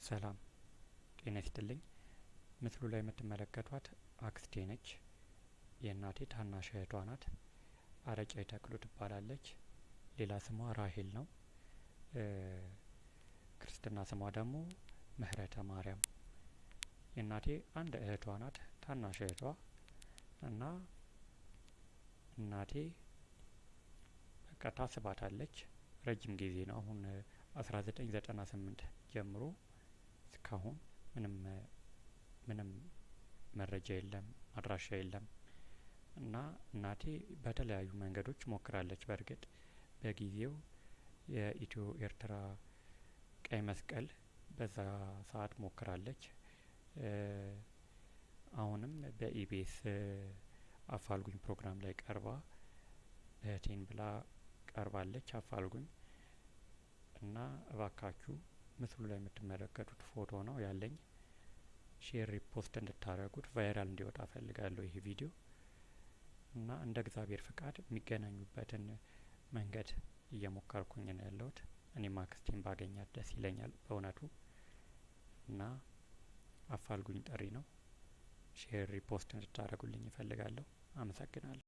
ሰላም ጤና ይስጥልኝ። ምስሉ ላይ የምትመለከቷት አክስቴ ነች። የእናቴ ታናሽ እህቷ ናት። አረጫይ ተክሉ ትባላለች። ሌላ ስሟ ራሄል ነው። ክርስትና ስሟ ደግሞ ምህረተ ማርያም። የእናቴ አንድ እህቷ ናት፣ ታናሽ እህቷ። እና እናቴ በቃ ታስባታለች። ረጅም ጊዜ ነው፣ አሁን 1998 ጀምሮ እስካሁን ምንም ምንም መረጃ የለም፣ አድራሻ የለም። እና እናቴ በተለያዩ መንገዶች ሞክራለች። በእርግጥ በጊዜው የኢትዮ ኤርትራ ቀይ መስቀል በዛ ሰዓት ሞክራለች። አሁንም በኢቢኤስ አፋልጉኝ ፕሮግራም ላይ ቀርባ እህቴን ብላ ቀርባለች። አፋልጉኝ። እና እባካችሁ ምስሉ ላይ የምትመለከቱት ፎቶ ነው ያለኝ። Share፣ repost እንድታደርጉት፣ viral እንዲወጣ እፈልጋለሁ ይሄ ቪዲዮ። እና እንደ እግዚአብሔር ፍቃድ የሚገናኙበትን መንገድ እየሞከርኩኝ ነው ያለሁት። እኔም አክስቴን ባገኛት ደስ ይለኛል በእውነቱ። እና አፋልጉኝ ጥሪ ነው። Share፣ repost እንድታደርጉልኝ እፈልጋለሁ። አመሰግናለሁ።